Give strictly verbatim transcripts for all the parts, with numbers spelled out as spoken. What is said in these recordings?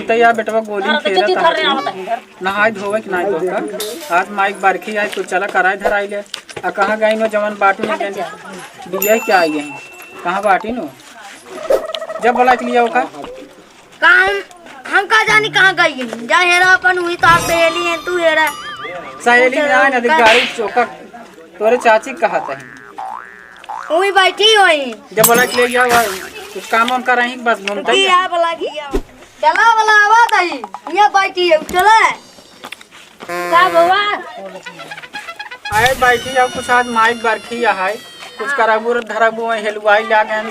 तो या बेटवा गोली खेलत है। नहाए धोवे के नाई तोहका। आज माइक बरखी आई तो चला कराए धराई ले। आ कहाँ गई नो जवन बाटू ने गई? बिया के आई गई। कहाँ बाटी नो? जब बोला के लिया ओका। का हम, हम का जानी कहाँ गई है? जा हेरा अपन, वही तो आप सहेली हैं, तू हेरा। सहेली ना, ना, गाड़ी चोका। तोरे चाची कहा था। वही बैठी हुई। जब बोला के ले जाओ, कुछ काम वाम कर रही, बस घूमते ही। बोला कि या। चला बोला, आवा तही। ये बैठी है, चला। का बउआ? अरे बैठी, अब कुछ आज माइक बरखी है, कुछ करबू धरबू, हेलुआई लागे,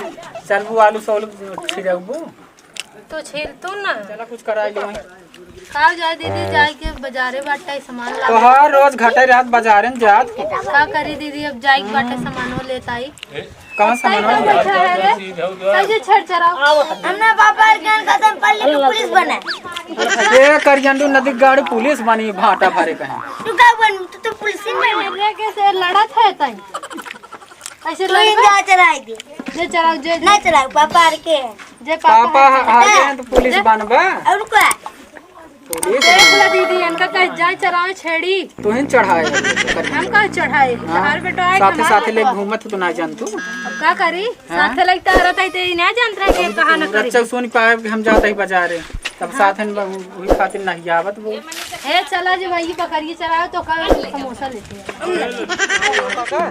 चलबू आलू सौलू छिड़कबू। तू छील तू ना। चला कुछ कराई लो। का जाए दीदी, जाए के बाजारे बाटे सामान ला। तोहार रोज घटे रहत बाजारे में जात। का करी दीदी, अब जाए के बाटे सामान लेत आई। कहाँ सामान? बैठा है रे। कैसे छेड़ चढ़ाओ? हमने पापा के कहन खत्म कर ली कि पुलिस बने। ये करियंडू नदी गाड़ी पुलिस बनी, भाटा भरे कहीं। तू का बन? तू तो पुलिस ही बन। मेरे के से लड़त है तई। कैसे तू ही लड़बे? जा चढ़ाई दे। जे चढ़ाओ, जे ना चढ़ाओ, पापा आर के। जे पापा पापा है, आ गए हैं तो पुलिस बनबा। और का? पुलिस देख ले दीदी, इनका कह जाए चढ़ावे छेड़ी। तू ही चढ़ाए। हम का चढ़ाए? हाँ। हर बेटा आए साथे हमारे साथे ले पास। घूमत तो ना जान तू। अब का करी? हाँ। साथे लेके तो रहता है, तो ये ना जानत रहे कि कहाँ ना करी। रच्चा सुन पाए कि हम जाते ही बाजारे, तब हाँ। साथ में वही खातिर नहीं आवत वो। हे चला जे भाई बकरी चराओ तो का समोसा लेते हैं।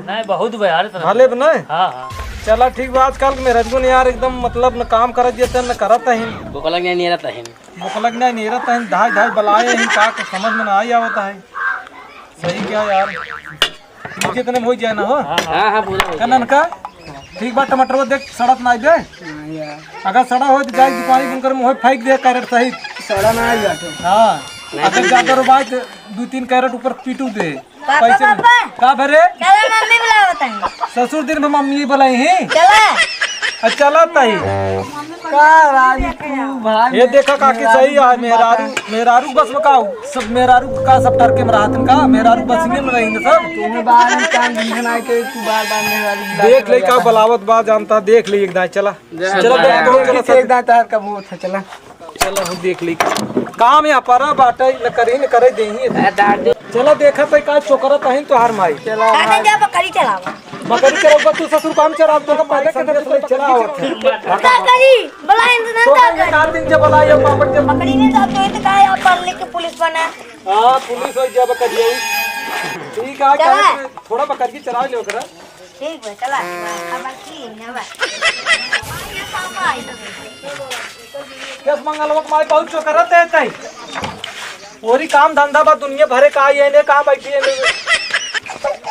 नहीं, बहुत बा यार, इतना। भले बा नहीं? हाँ, हाँ। चला ठीक बा, आजकल के मेहरारू ने यार एकदम मतलब न काम करत जेते न करत है। बोकलक नहीं रहता है। बोकलक नहीं रहता है, धाई धाई बलाए हैं, का कुछ समझ में ना आई आवत है। सही क्या यार? नीचे तने में हो जाए ना हो। हाँ, हाँ, पूरा हो का जाए। ननका? ठीक बा, टमाटर वो देख, सड़त ना दे। हाँ यार। अगर सड़ा हो तो जाए दुकानी बंद कर, मुँह फेंक दे कैरेट सहित। सड़ा ना आ जाते। हाँ। नहीं, अगर नहीं, ज्यादा नहीं। रुबाई तो दो तीन कैरेट ऊपर पीटू दे। पापा, पैसे में। पापा। का भरे? चला, मम्मी बुलावत है। ससुर दिन में मम्मी बुलाई ही। चला। आ, चला तई। का राजू तू भाई ये देखा काकी सही है, मेहरारू, मेहरारू बस में का, सब मेहरारू का सब टरके में रहत का, मेहरारू बस में रही न सब। तुम्हें बार बार काम धंधा ना के, तू बार बार मेहरारू बुला देख ले का बुलावत बा, जानता, देख ले एक दाई, चला। चला, देख, देख, देख, देख, एक दाई तार का मुंह था, चला। चला, हम देख ली। काम यहाँ परा बाटे, न करी, न करे देही। ए, दादू। चला, देखा तो का चोकरा तहिन तोहार माई। चला, काका भाई। जा बकरी चलावा। बकरी चलावा, तू ससुर काम चला, तो पैदा के दस ले चला आवत है। का करी? बोला इनसे ना तो का करी? चार दिन जब बोला, ये पापड़ जब बकरी ने तो तो इतना कहा, आप पढ़ लिख के पुलिस बना। हाँ, पुलिस हो जा बकरी। ठीक है, चला। थोड़ा बकरी चला ले ओकरा। ठीक बा, चला। अब की, अब। केस मंगलवा के माई बहुत चोकरत है तई। ओरी काम धंधा बा, दुनिया भरे का आई है ने, कहाँ बैठी है ने?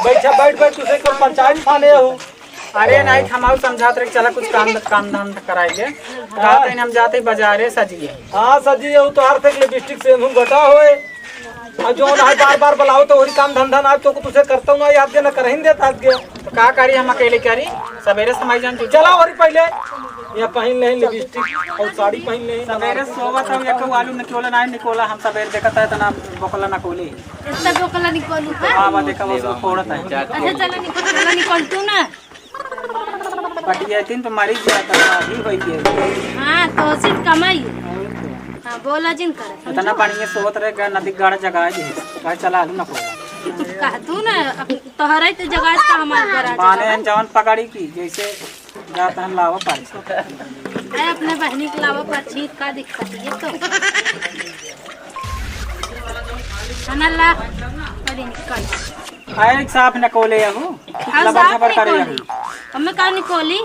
बैठा, बैठ, बैठ, तुसे कोई पंचायत फाने हो। अरे नहीं, हम आऊ समझात रहे, चला कुछ काम, काम धाम कराई ले। हाँ। रात में हम जाते बाजारे सजिए। हाँ, सजिए, वो तो हर फेंक लिपस्टिक से मुंह घटा होए। और जो ना है बार बार बुलाओ तो वही काम धंधा ना, तो तुसे करता हूँ ना, याद के ना करहिन देता आज के। तो का करी, हम अकेले करी, सवेरे समय जान तू। चला और पहले ये पहन ले लिपस्टिक और साड़ी पहन ले। सवेरे सोवत हूँ, एक आलू निकोला ना निकोला, हम सवेरे देखत है इतना बोकला ना कोली। इतना बोकला निकोलू, हाँ? हाँ, बा देखा वो सब फोड़त है। अच्छा, चला निकल, चला निकल तू ना। पटिया तीन तो मरी गया था, अभी होई गया। हाँ, तो उसी कमाई। हाँ, बोला जिन कर, समझो? इतना बढ़िया सोत रहे, गए नदी गाड़ा जगा दे, भाई चला आलू ना कोला। कह तू ना, अब तोहरा ही तो जगा का हमारे घर आ माने जाएगा। जवन पकड़ी की, जैसे जाता है लावा पाछी। अरे अपने बहनी के लावा पाछी, का दिक्कत है तो? खाना ला, बड़ी निकल। आए साफ न कोले अहू। हाँ, लबर साफ झबर करे निकोली। अहू। हमें का निकोली?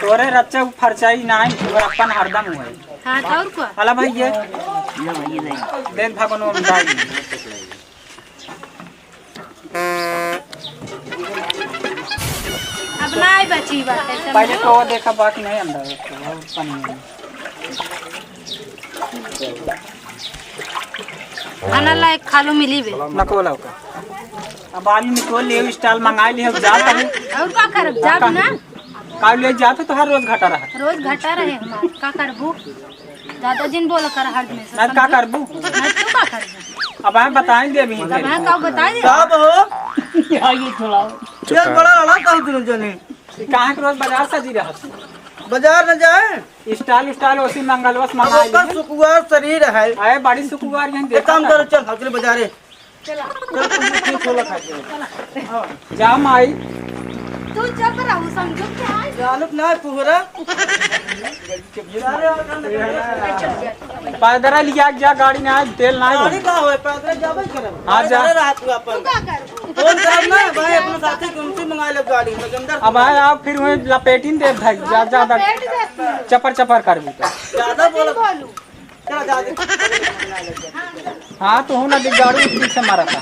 तोरे रच्चा फरचाई नाई, तोर अपन हरदम हुए। हाँ, तो और का? अला भैया। देख भगवान ओम दाई। अब नाई बची बाटे, समझो? पहले तो वो देखा बाकी नहीं अंदर, वो पानी में। खाना लायक खालू मिली बे। नकोला का। अब आलू निकोल ले, स्टॉल मंगा ले, अब जात है। और का करब, जाब ना। का ले जात है तो हर रोज घटा रहा। रोज घटा रहे हमार, का करबू? ज्यादा जिन बोल कर हर दिन से, ना का समझू? करबू? ना तू का करबू? अब हम बताएं दे अभी। अब हम का बताई दे? का हो? ये थोड़ा। ये बड़ा लड़ा कहू तुम जने। ये कहाँ के रोज बाजार सजी रहा तू? बाजार न जाए? स्टाल उस्टाल ओसी मंगलवा से अब मंगा ओकर ली। सुकुवार शरीर है। अरे बड़ी सुकुवार यहाँ एक काम देखा करो, चल, हम चले बाजारे। चला। चल, तुम भी छोला खा के। हाँ। जा माई। तू चुप रहो, समझो क्या है? जानत ना पुहरा। पैदरा लिया के जा, गाड़ी ना, तेल ना गाड़ी हो। का होए, पैदरा जाबे करब। हाँ, जा। पैदरा रात को अपन। तू का कर? फोन करब ना, भाई, अपने साथी के उनसे मंगा ले गाड़ी, मजमदार अब भाई, आप फिर वहीं लपेटिन दे भाई, जा, ज्यादा पेट देती है। चपर चपर कर भी तो। ज्यादा बोलो। बोलू। चला, जा दे। हाँ, तो हूँ ना, गाड़ी पीछे मारा था।